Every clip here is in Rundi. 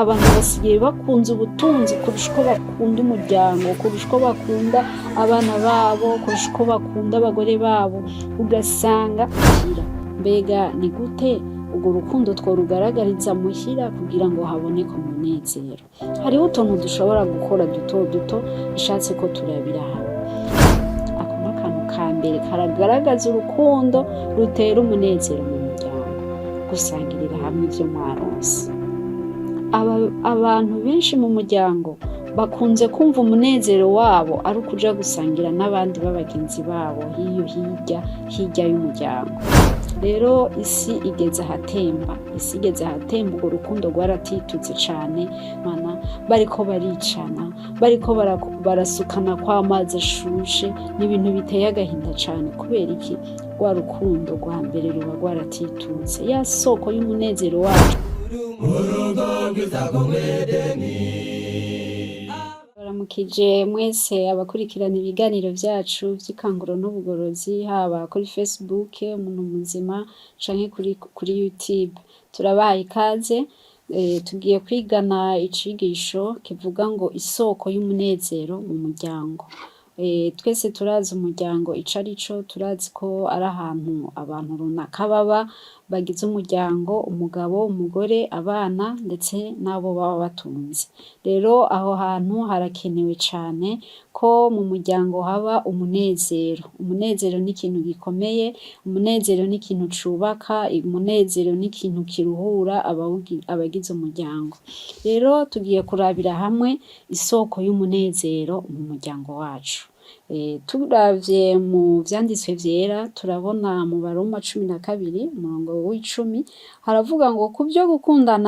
Abantu basigaye bakunze ubutunzi kurusha uko bakunda umuryango, kurusha uko bakunda abana babo, kurusha uko bakunda abagore babo. Ugasanga mbega ni gute urwo rukundo tworugaragariza muhira kugira ngo haboneke umunezero? Hariho utuntu dushobora gukora duto duto ishatse ko turabira hamwe. Ako ni akantu ka mbere karagaragaza urukundo rutera umunezero mu muryango: gusangirira hamwe ivyo mwaronse. Abantu benshi mu muryango bakunze kumva umunezero wabo ari ukuja gusangira n'abandi b'abagenzi babo hiyo hirya hirya y'umuryango. Rero isi igeze ahatemba, isi igeze ahatemba. Urwo rukundo rwaratitutse cane. Mana, bariko baricana, bariko barasukana kw'amazi ashushe. Ni ibintu biteye agahinda cane. Kubera iki? Rwa rukundo rwa mbere ruba rwaratitutse, ya soko y'umunezero wacu. Urugo rwiza rwo mw'Edeni. Baramukije mwese abakurikirana ibiganiro vyacu vy'Ikanguro n'Ubugorozi, haba kuri Facebook Umuntu Muzima canke kuri YouTube. Turabahaye ikaze. Tugiye kwigana icigisho kivuga ngo isoko y'umunezero mu muryango. Twese turazi umuryango ico arico. Turazi ko ari ahantu abantu runaka baba bagize umuryango: umugabo, umugore, abana, ndetse n'abo baba batunze. Rero aho hantu harakenewe cane ko mu muryango haba umunezero. Umunezero ni ikintu gikomeye, umunezero ni ikintu cubaka, umunezero ni ikintu kiruhura abagize umuryango. Rero tugiye kurabira hamwe isoko y'umunezero mu muryango wacu. Turavye mu vyanditswe vyera, turabona mu Baroma 12 umurongo w'10, haravuga ngo kubyo gukunda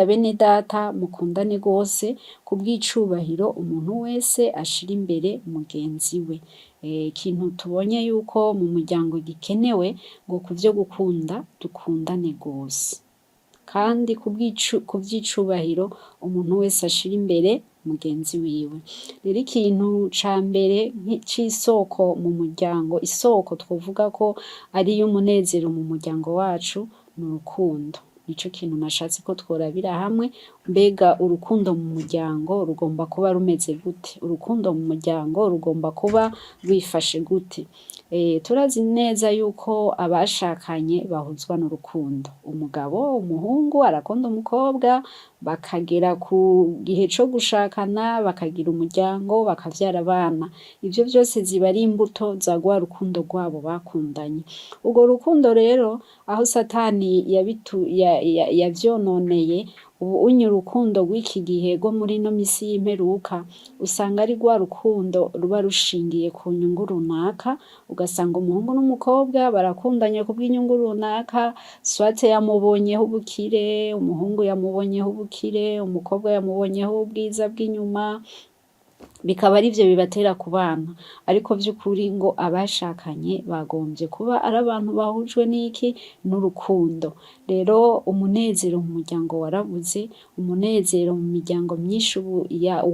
bene data, mukundane gose, kubw'icubahiro umuntu wese ashira imbere mugenzi we. Ikintu tubonye yuko mu muryango gikenewe ngo kuvyo gukunda dukundane gose, kandi kuvy'icubahiro umuntu wese ashira imbere mugenzi wiwe. Rero ikintu ca mbere c'isoko mu muryango, isoko twovuga ko ari iy'umunezero mu muryango wacu, ni urukundo. Nico kintu nashatse ko tworabira hamwe. Mbega urukundo mu muryango rugomba kuba rumeze gute? Urukundo mu muryango rugomba kuba rwifashe gute? Turazi neza yuko abashakanye bahuzwa n'urukundo. Umugabo, umuhungu arakunda umukobwa, bakagera ku gihe co gushakana, bakagira umuryango, bakavyara abana. Ivyo vyose ziba ari imbuto za rwa rukundo rwabo bakundanye. Urwo rukundo rero, aho Satani yavyononeye, ubu unye urukundo rw'iki gihe rwo muri ino misi y'imperuka usanga ari rwa rukundo ruba rushingiye ku nyungu runaka. Ugasanga umuhungu n'umukobwa barakundanye kubw'inyungu runaka, soit yamubonyeho ubukire, umuhungu yamubonyeho ubukire, umukobwa yamubonyeho ubwiza bw'inyuma, bikaba arivyo bibatera kubana. Ariko vy'ukuri ngo abashakanye bagombye kuba ari abantu bahujwe n'iki? N'urukundo. Rero umunezero mu muryango warabuze, umunezero mu miryango myinshi ubu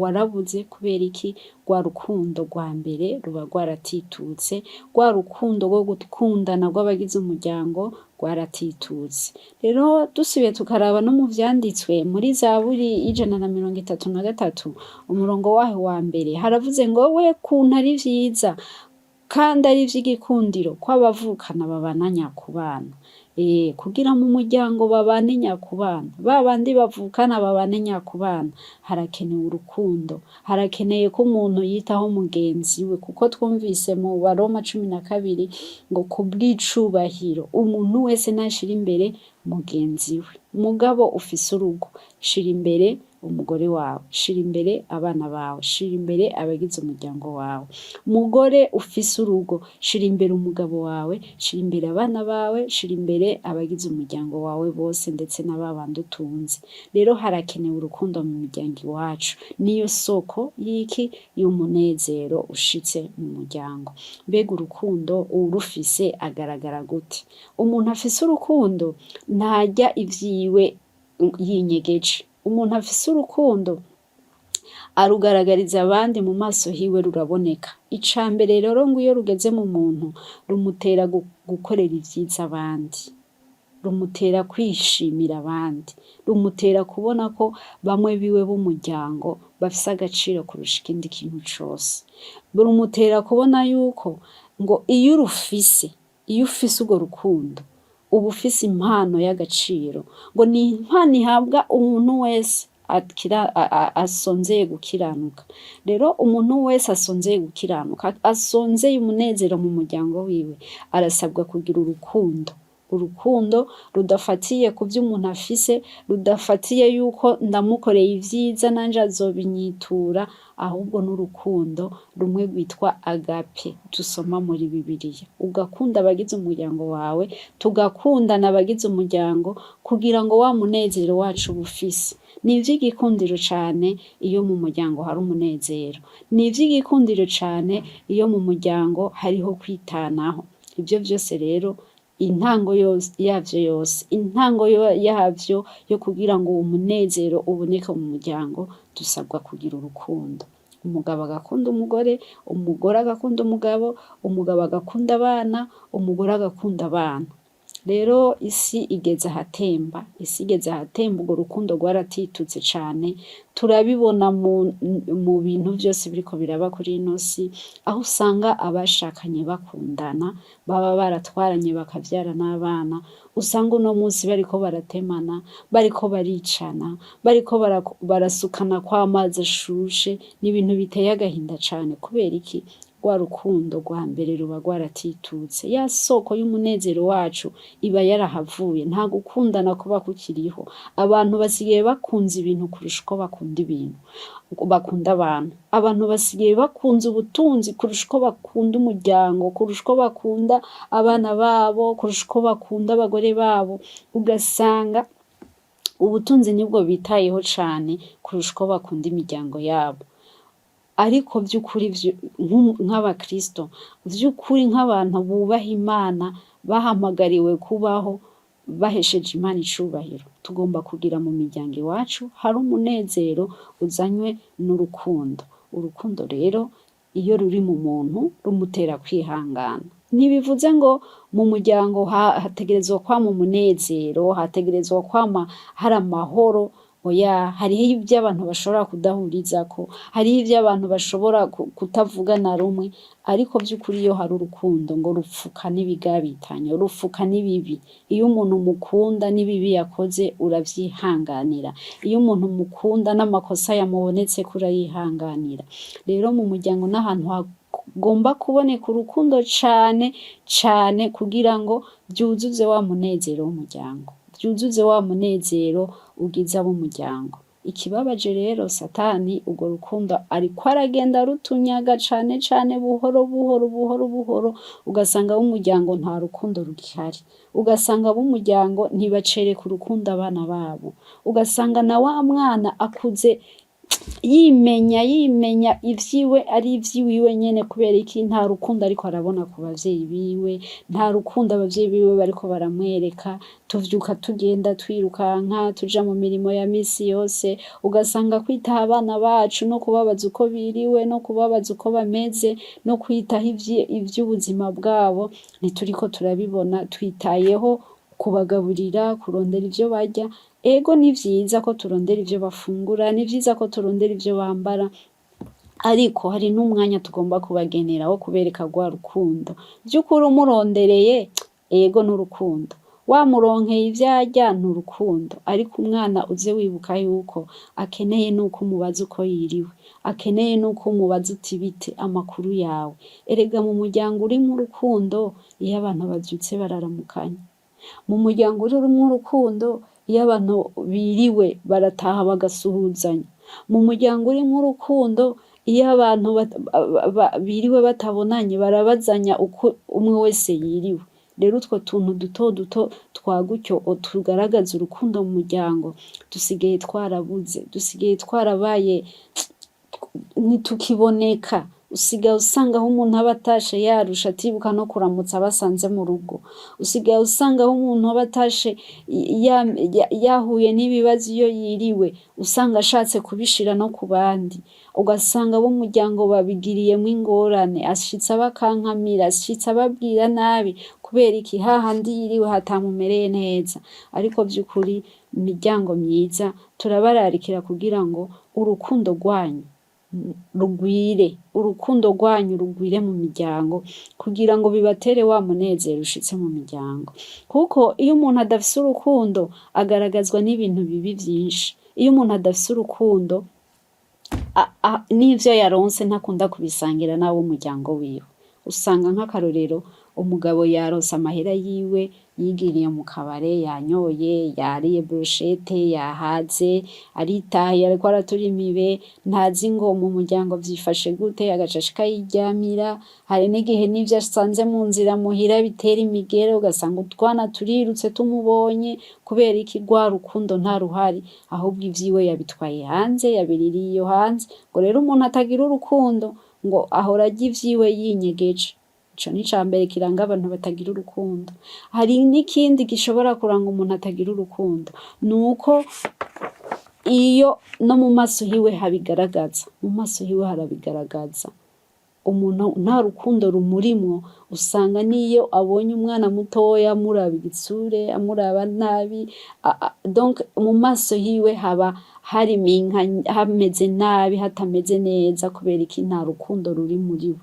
warabuze. Kubera iki? Rwa rukundo rwa mbere ruba rwaratitutse, rwa rukundo rwo gukundana rw'abagize umuryango rwaratitutse. Rero dusubiye tukaraba no mu vyanditswe, muri Zaburi y'133 umurongo waho wa mbere, haravuze ngo we kuntu ari vyiza kandi ari ivy'igikundiro ko abavukana babana nyakubana. Kugira mu muryango babane nyakubana, ba bandi bavukana babane nyakubana, harakenewe urukundo, harakeneye ko umuntu yitaho mugenzi we, kuko twumvise mu Baroma 12 ngo kubw'icubahiro umuntu wese nashira imbere mugenzi we. Mugabo ufise urugo, shira imbere umugore wawe, shira imbere abana bawe, shira imbere abagize umuryango wawe. Mugore ufise urugo, shira imbere umugabo wawe, shira imbere abana bawe, shira imbere abagize umuryango wawe bose, ndetse na babandi utunze. Rero harakenewe urukundo mu miryango iwacu, niyo soko y'iki? Y'umunezero ushitse mu muryango. Mbega urukundo uwurufise agaragara gute? Umuntu afise urukundo ntarya ivyiwe yinyegeje. Umuntu afise urukundo arugaragariza abandi, mu maso hiwe ruraboneka. Ica mbere rero ngo iyo rugeze mu muntu, rumutera gukorera ivyiza abandi. Rumutera kwishimira abandi, rumutera kubona ko bamwe biwe b'umuryango bafise agaciro kurusha ikindi kintu cose. Rumutera kubona yuko ngo iyo urufise, iyo ufise urwo rukundo, uba ufise impano y'agaciro. Ngo ni impano ihabwa umuntu wese asonzeye gukiranuka. Rero umuntu wese asonzeye gukiranuka, asonzeye umunezero mu muryango wiwe, arasabwa kugira urukundo. Urukundo rudafatiye ku vyo umuntu afise, rudafatiye yuko ndamukoreye ivyiza nanje azobinyitura, ahubwo n'urukundo rumwe rwitwa agape dusoma muri Bibiliya. Ugakunda abagize umuryango wawe, tugakundana abagize umuryango, kugira ngo wa munezero wacu uba ufise. Ni ivy'igikundiro cane iyo mu muryango hari umunezero. Ni ivy'igikundiro cane iyo mu muryango hariho kwitanaho. Ivyo vyose rero, intango yose yavyo yose, intango yavyo yo kugira ngo uwo munezero uboneke mu muryango, dusabwa kugira urukundo. Umugabo agakunda umugore, umugore agakunda umugabo, umugabo agakunda abana, umugore agakunda abana. Rero isi igeze ahatemba, isi igeze ahatemba, urwo rukundo rwaratitutse cane. Turabibona mu bintu vyose biriko biraba kuri ino si, aho usanga abashakanye bakundana, baba baratwaranye bakavyara n'abana, usanga uno munsi bariko baratemana, bariko baricana, bariko barasukana kw'amazi ashushe. Ni ibintu biteye agahinda cane. Kubera iki? Rwa rukundo rwa mbere ruba rwaratitutse. Ya soko y'umunezero wacu iba yarahavuye, nta gukundana kuba kukiriho. Abantu basigaye bakunze ibintu kurusha uko bakunda ibintu, bakunda abantu. Abantu basigaye bakunze ubutunzi kurusha uko bakunda umuryango, kurusha uko bakunda abana babo, kurusha uko bakunda abagore babo. Ugasanga ubutunzi nibwo bitayeho cane kurusha uko bakunda imiryango yabo. Ariko vy'ukuri, nk'abakristo vy'ukuri, nk'abantu bubaha Imana, bahamagariwe kubaho bahesheje Imana icubahiro, tugomba kugira mu miryango iwacu hari umunezero uzanywe n'urukundo. Urukundo rero iyo ruri mu muntu rumutera kwihangana. Ntibivuze ngo mu muryango hategerezwa kwama umunezero, hategerezwa kwama hari amahoro. Oya, hariho ivyo abantu bashobora kudahurizako, hariho ivyo abantu bashobora kutavugana rumwe, ariko vy'ukuri iyo hari urukundo ngo rupfuka n'ibigabitanya, rupfuka n'ibibi. Iyo umuntu umukunda, n'ibibi yakoze uravyihanganira. Iyo umuntu umukunda, n'amakosa yamubonetseko urayihanganira. Rero mu muryango n'ahantu hagomba kuboneka urukundo cane cane, kugira ngo vyuzuze wa munezero w'umuryango, vyuzuze wa munezero ugize ab'umuryango. Ikibabaje rero, Satani urwo rukundo ariko aragenda arutunyaga cane cane, buhoro buhoro, buhoro buhoro, ugasanga ab'umuryango nta rukundo rugihari, ugasanga ab'umuryango ntibacereka urukundo abana babo, ugasanga na wa mwana akuze yimenya, yimenya ivyiwe ari ivy'iwiwe nyene. Kubera iki? Nta rukundo ariko arabona ku bavyeyi biwe, nta rukundo abavyeyi biwe bariko baramwereka. Tuvyuka tugenda twirukanka tuja mu mirimo ya misi yose, ugasanga kwitaho abana bacu no kubabaza uko biriwe no kubabaza uko bameze no kwitaho ivy'ubuzima bwabo ntituriko turabibona. Twitayeho kubagaburira, kurondera ivyo barya. Ego, ni vyiza ko turondera ivyo bafungura, ni vyiza ko turondera ivyo bambara, ariko hari n'umwanya tugomba kubagenera wo kubereka rwa rukundo. Vy'ukuri umurondereye, ego, n'urukundo, wamuronkeye ivyo arya n'urukundo, ariko umwana uze wibuka yuko akeneye nuko umubaza uko yiriwe, akeneye nuko umubaza uti: "Bite, amakuru yawe?" Erega mu muryango urimwo urukundo, iyo abantu bavyutse bararamukanya. Mu muryango urimwo urukundo, iyo abantu biriwe barataha bagasuhuzanya. Mu muryango urimwo urukundo, iyo abantu biriwe batabonanye, barabazanya uko umwe wese yiriwe. Rero utwo tuntu duto duto twa gutyo tugaragaza urukundo mu muryango dusigaye twarabuze, dusigaye twarabaye, ntitukiboneka. Usigaye usanga aho umuntu aba atashe yarushe atibuka no kuramutsa abo asanze mu rugo. Usigaye usanga aho umuntu aba atashe yahuye n'ibibazo iyo yiriwe, usanga ashatse kubishira no ku bandi. Ugasanga ab'umuryango babigiriyemwo ingorane, ashitse abakankamira, ashitse ababwira nabi, kubera iki? Hahandi yiriwe hatamumereye neza. Ariko vy'ukuri imiryango myiza turabararikira kugira ngo urukundo rwanyu rugwire, urukundo rwanyu rugwire mu miryango kugira ngo bibatere wa munezero ushitse mu miryango. Kuko iyo umuntu adafise urukundo agaragazwa n'ibintu bibi vyinshi. Iyo umuntu adafise urukundo n'ivyo yaronse ntakunda kubisangira n'ab'umuryango wiwe. Usanga nk'akarorero umugabo yaronse amahera yiwe, yigiriye mu kabare, yanyoye, yariye brochette, yahaze, aritahiye, ariko aratura imibe, ntazi ngo mu muryango vyifashe gute, agaca ashika yiryamira. Hari n'igihe n'ivyo asanze mu nzira muhira bitera imigere, ugasanga utwana turirutse tumubonye. Kubera iki? Rwa rukundo ntaruhari, ahubwo ivyiwe yabitwaye hanze, yabiririye iyo hanze. Ngo rero umuntu atagira urukundo ngo ahora arya ivyiwe yinyegeje. Ico ni icambere kiranga abantu batagira urukundo. Hari n'ikindi gishobora kuranga umuntu atagira urukundo, nuko iyo no mu maso hiwe habigaragaza, mu maso hiwe harabigaragaza. Umuntu nta rukundo rumurimwo, usanga n'iyo abonye umwana mutoya amuraba igitsure, amuraba nabi, donc mu maso hiwe haba hari hameze nabi, hatameze neza. Kubera iki? Nta rukundo ruri muri we.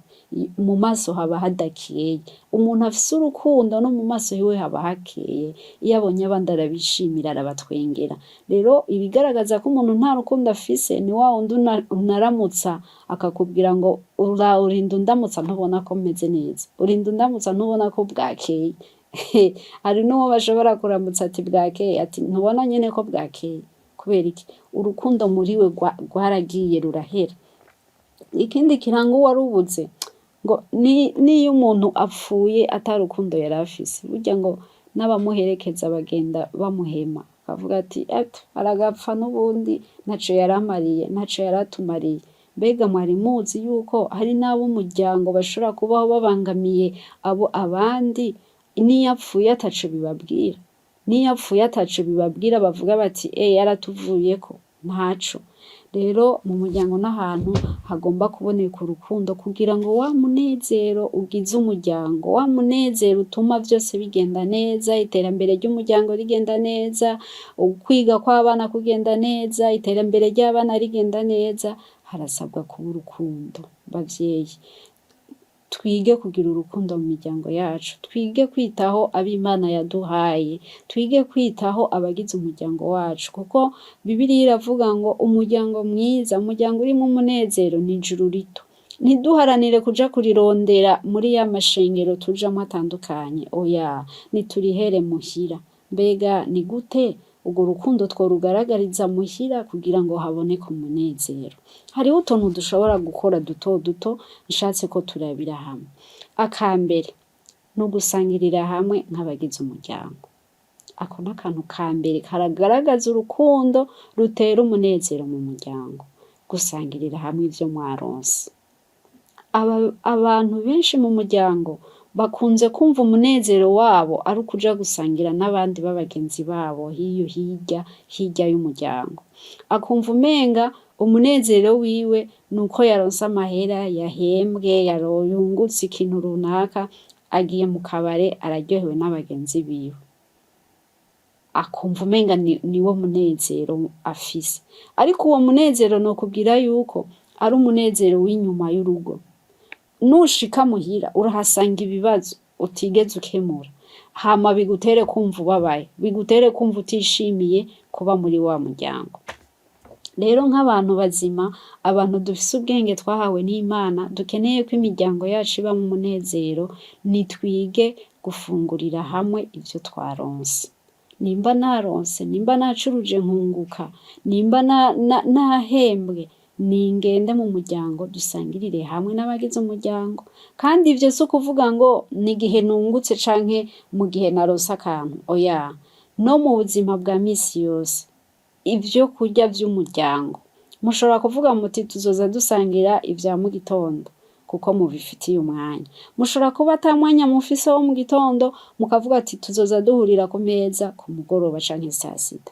Mu maso haba hadakeye. Umuntu afise urukundo no mu maso hiwe haba hakeye, iyo abonye abandi arabishimira, arabatwengera. Rero ibigaragaza ko umuntu nta rukundo afise ni wa wundi unaramutsa akakubwira ngo urinda undamutsa ntubona ko meze neza, urinda undamutsa ntubona ko bwakeye. Hari n'uwo bashobora kuramutsa ati bwakeye, ati ntubona nyene ko bwakeye. Kubera iki? Urukundo muri we rwaragiye rurahera. Ikindi kiranga uwarubuze ngo niyo umuntu apfuye ata rukundo yari afise, burya ngo n'abamuherekeza bagenda bamuhema, akavuga ati aragapfa n'ubundi ntaco yaramariye, ntaco yaratumariye. Mbega mwari muzi yuko hari n'ab'umuryango bashobora kubaho babangamiye abo abandi, niyo apfuye ataco bibabwira? Niyo apfuye ataco bibabwira, bavuga bati yaratuvuyeko ntaco. Rero mu muryango n'ahantu hagomba kuboneka urukundo kugira ngo wa munezero ugize umuryango, wa munezero utuma vyose bigenda neza, iterambere ry'umuryango rigenda neza, ukwiga kw'abana kugenda neza, iterambere ry'abana rigenda neza, harasabwa kuba urukundo. Bavyeyi, twige kugira urukundo mu miryango yacu, twige kwitaho abo Imana yaduhaye, twige kwitaho abagize umuryango wacu, kuko Bibiliya iravuga ngo umuryango mwiza, umuryango urimwo umunezero ni ijuru rito. Ntiduharanire kuja kurirondera muri ya mashengero tujamwo atandukanye, oya, niturihere muhira. Mbega ni gute urwo rukundo tworugaragariza muhira kugira ngo haboneke umunezero? Hariho utuntu dushobora gukora duto duto nshatse ko turabira hamwe. Akambere ni ugusangirira hamwe nk'abagize umuryango. Ako n'akantu ka mbere karagaragaza urukundo rutera umunezero mu muryango. Gusangirira hamwe ivyo mwaronse. Abantu benshi mu muryango bakunze kumva umunezero wabo ari ukuja gusangira n'abandi b'abagenzi babo hiyo hirya hirya y'umuryango. Akumva umenga umunezero wiwe nuko yaronse amahera, yahembwe, yungutse ikintu runaka, agiye mu kabare araryohewe n'abagenzi biwe. Akumva umenga niwo munezero afise. Ariko uwo munezero nokubwira yuko ari umunezero w'inyuma y'urugo. Nushika muhira urahasanga ibibazo utigeze ukemura, hama bigutere kumva ubabaye, bigutere kumva utishimiye kuba muri wa muryango. Rero nk'abantu bazima, abantu dufise ubwenge twahawe n'Imana, dukeneye ko imiryango yacu ibamwo umunezero, nitwige gufungurira hamwe ivyo twaronse. Nimba naronse, nimba nacuruje nkunguka, nimba nahembwe, ningende mu muryango dusangirire hamwe n'abagize umuryango. Kandi ivyo si ukuvuga ngo ni igihe nungutse canke mu gihe naronse akantu, oya, no mu buzima bwa misi yose. Ivyo kurya vy'umuryango, mushobora kuvuga muti tuzoza dusangira ivya mu gitondo. kuko mubifitiye umwanya. Mushobora kuba ata mwanya mufise wo mu gitondo, mukavuga ati tuzoza duhurira ku meza ku mugoroba canke sasita.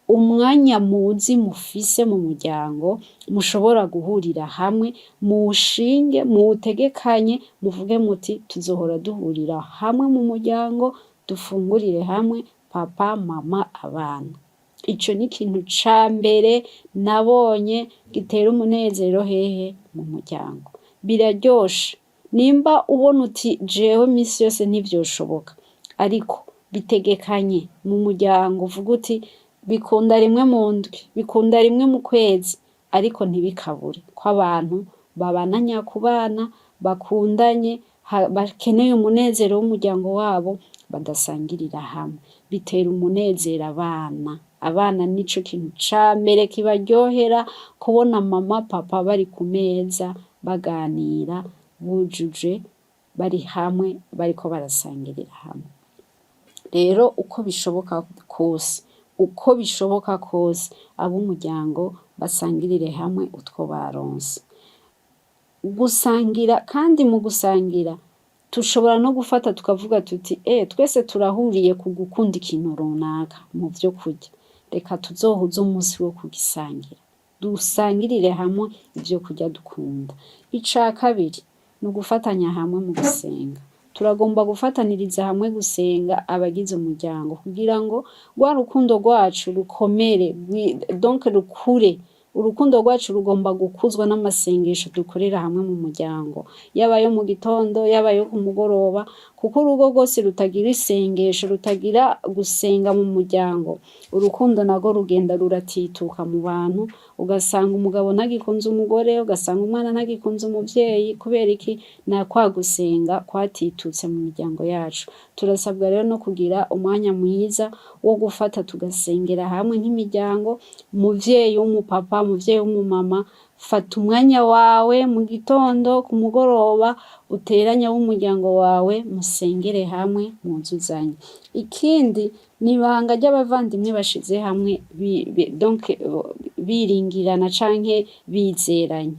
Umwanya muzi mufise mu muryango mushobora guhurira hamwe, muwushinge, muwutegekanye, muvuge muti tuzohora duhurira hamwe mu muryango, dufungurire hamwe, papa, mama, abana. Ico ni ikintu ca mbere nabonye gitera umunezero hehe? Mu muryango. Biraryoshe. Nimba ubona uti jewe misi yose ntivyoshoboka, ariko bitegekanye mu muryango, uvuge uti bikunda rimwe mu ndwi, bikunda rimwe mu kwezi, ariko ntibikabure ko abantu babana nyakubana, bakundanye, bakeneye umunezero w'umuryango wabo, badasangirira hamwe. Bitera umunezero abana. Abana nico kintu ca mbere kibaryohera, kubona mama, papa bari ku meza baganira, bujuje, bari hamwe, bariko barasangirira hamwe. Rero uko bishoboka kose, uko bishoboka kose, ab'umuryango basangirire hamwe utwo baronse. Gusangira kandi, mu gusangira tushobora no gufata tukavuga tuti twese turahuriye ku gukunda ikintu runaka mu vyo kurya, reka tuzohuze umunsi wo kugisangira, dusangirire hamwe ivyo kurya dukunda. Ica kabiri ni ugufatanya hamwe mu gusenga. Turagomba gufataniriza hamwe gusenga, abagize umuryango, kugira ngo rwa rukundo rwacu rukomere, donc rukure. Urukundo rwacu rugomba gukuzwa n'amasengesho dukorera hamwe mu muryango, yaba ayo mu gitondo, yaba ayo ku mugoroba, kuko urugo rwose rutagira isengesho, rutagira gusenga mu muryango, urukundo narwo rugenda ruratituka mu bantu, ugasanga umugabo ntagikunze umugore, ugasanga umwana ntagikunze umuvyeyi. Kubera iki? Na kwa gusenga kwatitutse mu miryango yacu. Turasabwa rero no kugira umwanya mwiza wo gufata tugasengera hamwe nk'imiryango. Umuvyeyi w'umupapa, umuvyeyi w'umumama, fata umwanya wawe mu gitondo, ku mugoroba, uteranye ab'umuryango wawe, musengere hamwe, mwuzuzanye. Ikindi ni ibanga ry'abavandimwe bashize hamwe, donc biringirana canke bizeranye.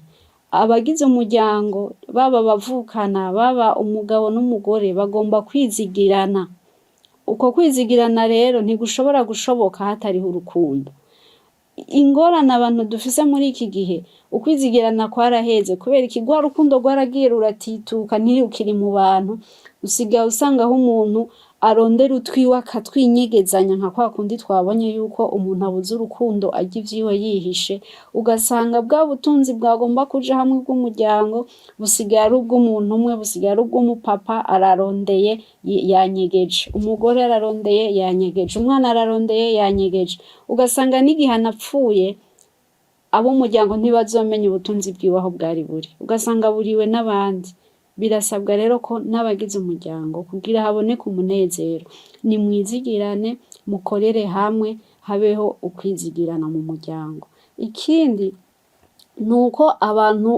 Abagize umuryango, baba abavukana, baba umugabo n'umugore, bagomba kwizigirana. Uko kwizigirana rero ntigushobora gushoboka hatariho urukundo. Ingorane abantu dufise muri iki gihe, ukwizigirana kwaraheze. Kubera iki? Rwa rukundo rwaragiye ruratituka, ntirukiri mu bantu. Usigaye usanga aho umuntu arondera utwiwe akatwinyegezanya, nka kwa kundi twabonye yuko umuntu abuze urukundo arya ivyiwe yihishe. Ugasanga bwa butunzi bwagomba kuja hamwe bw'umuryango busigaye ari ubw'umuntu umwe, busigaye ari ubw'umupapa. Ararondeye, yanyegeje, umugore ararondeye, yanyegeje, umwana ararondeye, yanyegeje. Ugasanga n'igihe anapfuye, ab'umuryango ntibazomenya ubutunzi bwiwe aho bwari buri, ugasanga buriwe n'abandi. Birasabwa rero ko n'abagize umuryango, kugira haboneke umunezero, nimwizigirane, mukorere hamwe, habeho ukwizigirana mu muryango. Ikindi ni uko abantu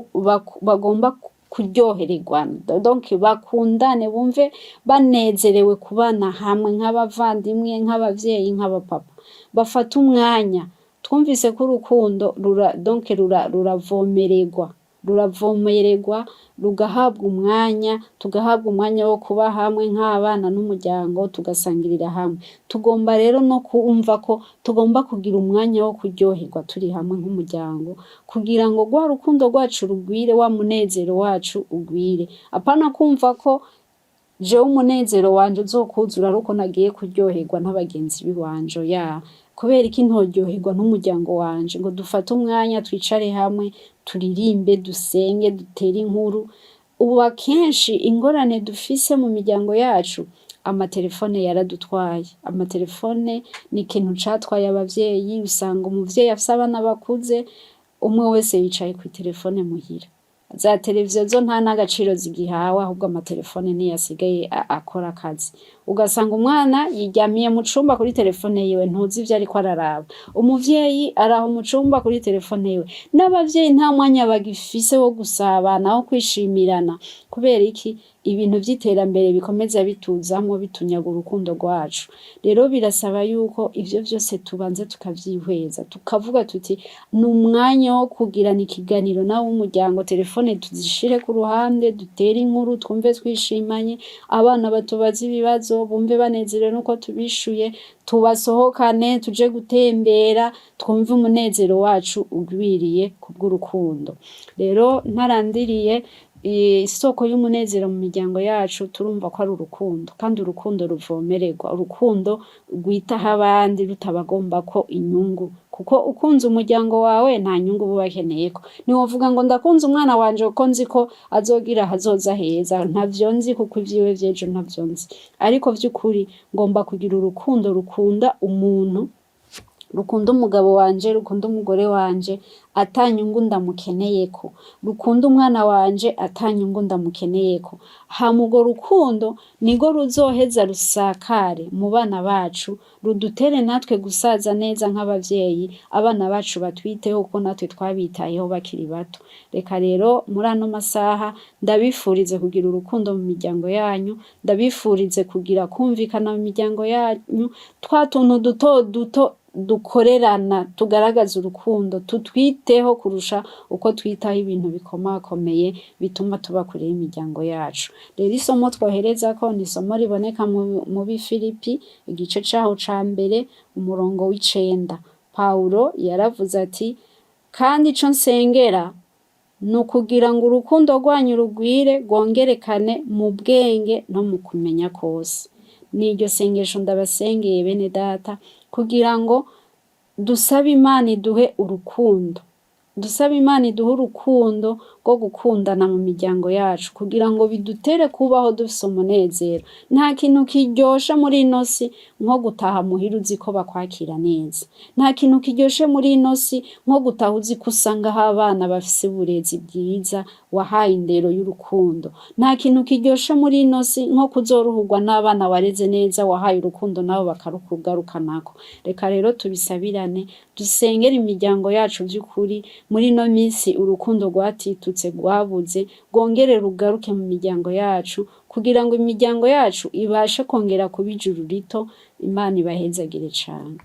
bagomba kuryohererwa, donc bakundane, bumve banezerewe kubana hamwe nk'abavandimwe, nk'abavyeyi, nk'abapapa. Bafate umwanya. Twumvise ko urukundo rura donc ruravomererwa, ruravomererwa, rugahabwa umwanya, tugahabwa umwanya wo kuba hamwe nk'abana n'umuryango, tugasangirira hamwe. Tugomba rero no kumva ko tugomba kugira umwanya wo kuryoherwa turi hamwe nk'umuryango, kugira ngo rwa rukundo rwacu rugwire, wa munezero wacu ugwire. Apana kumva ko jewe umunezero wanje uzokuzura ari uko nagiye kuryoherwa n'abagenzi biwanje. Oya, kubera iki ntoryoherwa n'umuryango wanje, ngo dufate umwanya, twicare hamwe, turirimbe, dusenge, dutere inkuru? Ubu akenshi ingorane dufise mu miryango yacu, amatelefone yaradutwaye. Amatelefone ni ikintu catwaye abavyeyi. Usanga umuvyeyi afise abana bakuze, umwe wese yicaye kw'itelefone muhira. Za televiziyo zo nta n'agaciro zigihawe, ahubwo amatelefone niyo asigaye akora akazi. Ugasanga umwana yiryamiye mu cumba kuri telefone yiwe, ntuzi ivyo ariko araraba. Umuvyeyi araho mu cumba kuri telefone yiwe. N'abavyeyi nta mwanya bagifise wo gusabana, wo kwishimirana. Kubera iki? Ibintu vy'iterambere bikomeza bituzamwo, bitunyaga urukundo rwacu. Rero birasaba yuko ivyo vyose tubanza tukavyihweza, tukavuga tuti ni umwanya wo kugirana ikiganiro nawe w'umuryango, telefone tuzishire ku ruhande, dutere inkuru, twumve twishimanye, abana batubaze ibibazo, bumve banezerewe nuko tubishuye, tubasohokane, tuje gutembera, twumve umunezero wacu ugwiriye kubw'urukundo. Rero ntarandiriye, isoko y'umunezero mu miryango yacu turumva ko ari urukundo, kandi urukundo ruvomererwa, urukundo rwitaho abandi rutabagombako inyungu, kuko ukunze umuryango wawe nta nyungu uba ubakeneyeko. Ntiwovuga ngo ndakunze umwana wanje kuko nzi ko azogira ahazoza heza, ntavyo nzi kuko ivyiwe vy'ejo ntavyo nzi. Ariko vy'ukuri ngomba kugira urukundo rukunda umuntu, rukunda umugabo wanje, rukunda umugore wanje ata nyungu ndamukeneyeko, rukunda umwana wanje ata nyungu ndamukeneyeko. Hama urwo rukundo nirwo ruzoheza rusakare mu bana bacu, rudutere natwe gusaza neza nk'abavyeyi, abana bacu batwiteho kuko natwe twabitayeho bakiri bato. Reka rero muri ano masaha ndabifurize kugira urukundo mu miryango yanyu, ndabifurize kugira kumvikana mu miryango yanyu, twa tuntu duto duto dukorerana tugaragaza urukundo tutwiteho kurusha uko twitaho ibintu bikomakomeye bituma tuba kure y'imiryango yacu. Rero isomo twoherezako ni isomo riboneka mu Bifilipi, igice caho ca mbere, umurongo w'icenda. Pawulo yaravuze ati: kandi ico nsengera ni ukugira ngo urukundo rwanyu rugwire rwongerekane mu bwenge no mu kumenya kose. N'iryo sengesho ndabasengeye bene data, kugira ngo dusabe Imana iduhe urukundo, dusabe Imana iduhe urukundo rwo gukundana mu miryango yacu, kugira ngo bidutere kubaho dufise umunezero. Nta kintu kiryoshe muri ino si nko gutaha muhira uzi ko bakwakira neza. Nta kintu kiryoshe muri ino si nko gutaha uzi ko usangaho abana bafise uburezi bwiza, wahaye indero y'urukundo. Nta kintu kiryoshe muri ino si nko kuzoruhurwa n'abana wareze neza, wahaye urukundo, nabo bakarukugarukanako. Reka rero tubisabirane, dusengere imiryango yacu vy'ukuri. Muri ino misi urukundo rwatitutse, rwabuze, rwongere rugaruke mu miryango yacu, kugira ngo imiryango yacu ibashe kongera kuba ijuru rito. Imana ibahezagire cane.